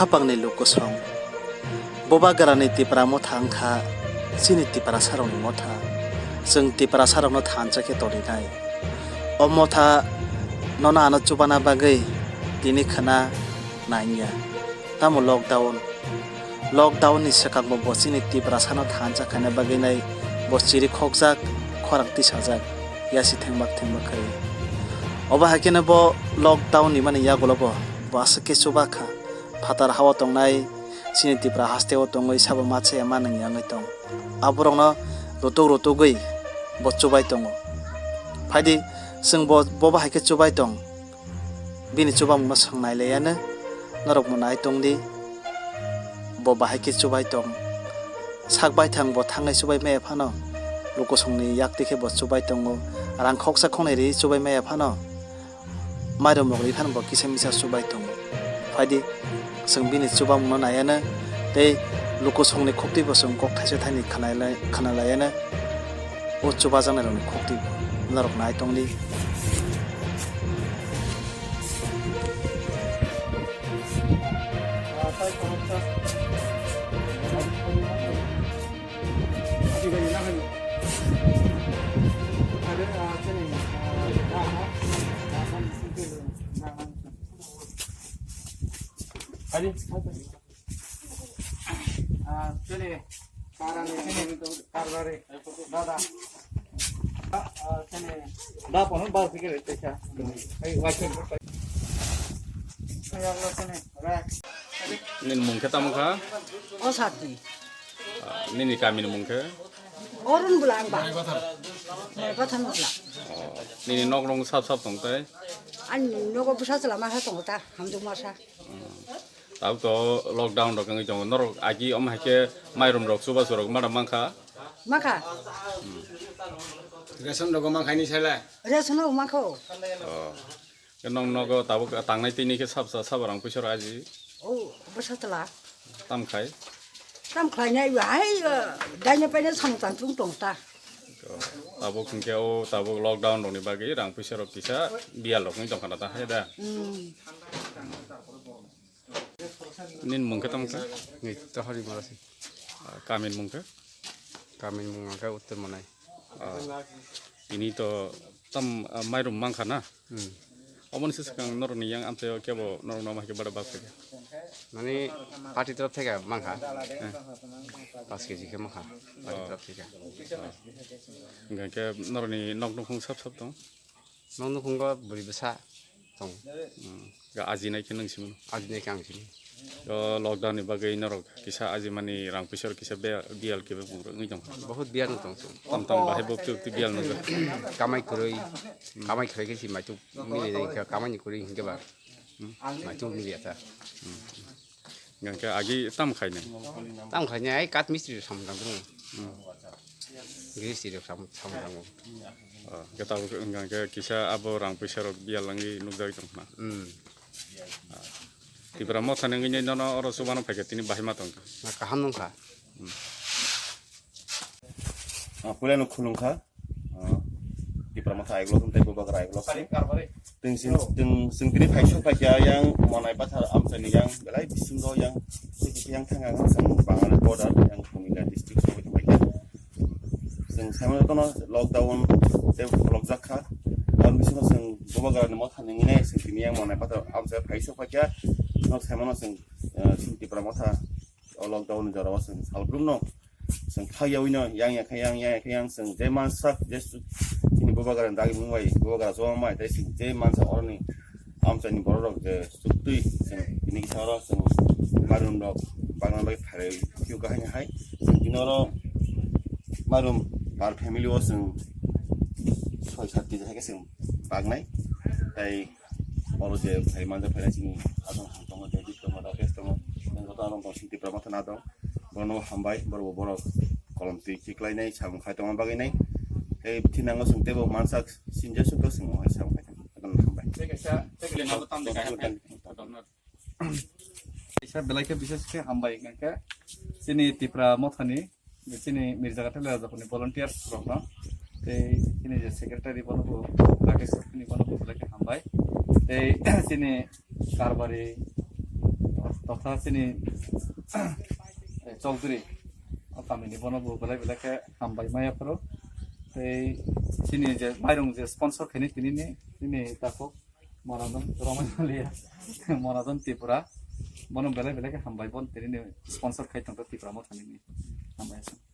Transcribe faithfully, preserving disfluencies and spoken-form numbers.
Hapangni lukusong. Bubagrani Tipra motha wngkha chini Tiprasarokni motha. Chwng Tiprasarokno thansa khe toninai. O motha nono ano chubana bagwi tini khwna nangya. Tamo lockdown. Lockdown ni swkangbo bo chini Tiprasano thansa khaina bagwi nai bo chiri khokjak, khorang tisajak, yasi thengbak thengbak khai. Obo hai kheno bo lockdown ni mani yagulo bo, bo aswk khe chubakha. Phatar hao tongnai chini Tipra haste o tongwi sabo ma chaya ma nang yangwi tong. Aborokno rutuk rutugwi bo chubai tongo. Phaidi chwng bo, bo bahai khe chubai tong. Bini chubamungno swng nai laiya no, norok mo nai tong di. Bo bahai khe chubai tong. Sak baithang bo thangnai chubai maya phano. Lukusongni yakti khe bo chubai tongo. Rang khoksa khongnai ri chubai maya phano. Mairum rok ri phano bo kisa misa chubai tongo. Phaidi chwng bini chubamungno naiya no tei lukusongni khukti bo chwng kok thaisa thaini khna lai-, khna laiya no. O chubajaknai rokni khukti bo norok nai tong di. Ani, ah, sini, parani, sini, karbari, dada. Ah, sini. Da, pohon, bal, sikir, tesa. Ai, wakin. Ay, Allah, sini, relax. Nini mung khe tamo kha? O sati. Ah, nini kami ni mung khe? Orun bula ang ba. Mai batham bula. Oh, nini nok rong sap sap tong tai? Ani nogo bwsa chwla masa tongo ta, hamjwk masa. Hmm. Tabuk to lockdown rok wngwi tongo. Norok agi om hai khe mairum rok chubachu rok madam mankha? Makha. Ration rok mankha ni sala? Ration rok mankha o. Oh. Ke nong nogo tabuk tangnai tini khe sabsa saba rang puisa rok aji? O, bwsa chwla. Tam khai? Tam khlai nai ba hai, eh, daina paina samung tang chung tong ta. Oh. Tabuk hwnkhe o tabuk lockdown rokni bagwi rang puisa rok kisa biyal rok wngwi tongkha na ta hai da? Hmm. Nini mung khe tamo khe? Ni Tohori Morasi. Ah, kamini mung khe? Kamini mung khe Uttor Monai. Ah, tini to tam, ah, mairum mankha na? Hmm. Oboni se swkang norokni yang amchaio kebo norokno ama hai khe bada bak khe? Mane party torof theke mankha. Eh. Paanch K G khe mankha. Party torof theke. Hwnkhe norokni nok nukhung sap sap tong? Nok nukhungo bwrwi bwsa tong. Hmm. Ga ajinai khe nwng simi? Ajinai khe ang simi. O lockdown ni bagwi norok kisa ajimani rang puisa rok kisa be-, biyal khe bung wngwi tong. Bahut biyal wng tong. Tam tam bahai bo twi twi biyal nung. Kamai kwrwi, kamai kwrwi khe si maitu mili nai khe kamai ni kwrwi hinkhe ba. Hmm. Maitu mili ya ta. Hmm. Hingke agi tam khainai? Tam khainai, ai kath mistri rok samung tang tongo. Hmm. Giristi rok samung, samung tango. Oh, hingke tabuk hingke kisa abo rang puisa rok biyal wngwi nukjagwi tongkha. Hmm. Tipra motha ni wngwi nono oro chubano phaikha tini bahai ma tongkha. Na kaham nungkha. Hmm. Ah, puilano khulumkha. Ah, Tipra motha aiglo thum tei bubagra aiglo thum. Teng sing, teng sing tini phai sok phai kha yang Monai Bathar amchaini yang belai bisingo yang, yang thang ang sang Bangladesh border yang Kumilia district sogwi thang kha. Sing saimano tono lockdown tei lockjak kha. Ang bisingo sing bubagra ni motha ningine sing tini yang Monai Bathar amchai phai sok phai kha. No saimano sing, eh, sing Tipra motha o lockdown ni jorao chwng salbrumno chwng khakyaui no yang ya khe yang, yang ya khe yang, chwng je mansak je su-, chini bubagra ni dagi mung bai bubagra chobang bai tei chwng je mansak oroni amchaini borok rok je suktwi chwng tini kisa oro chwng mairum rok bagna bai pharai phiyok hai hai chwng tini oro mairum per family o chwng soi sat kg hai khe chwng bagnai tei Oro je phai manja phai chini asong ham tongo, David tongo, Rakesh tongo, yang joto ano bo Siti Prabhu thana dong. Bono hambai, boro bo borok kolom twi khiklainai, samung khai tongma bagwi nai. Tei thinango chwng teibo mansak sinja sukha chwng hai samung khai tong. Hambai. Tei kaisa, tei kaisa nabo tam de kaisa. Kaisa belai khe bises khe hambai hwnkha khe chini Tipra mothani, chini Mirjagathali Rajapurni volunteers rokno, tei chini je secretary bono bo Rakesh Rokni bono bo belai khe hambai, tei chini karbari Totha chini, eh, Chowdhury, o kamini bono bo belai belai khe hambai maya phuru. Tei chini je mairung je sponsor khaini tinini, chini takhuk Monadon Romanalia, Monadon Tripura, bono belai belai khe hambai, bon tinini sponsor khai tongkha Tipra Mothani ni. Hambai.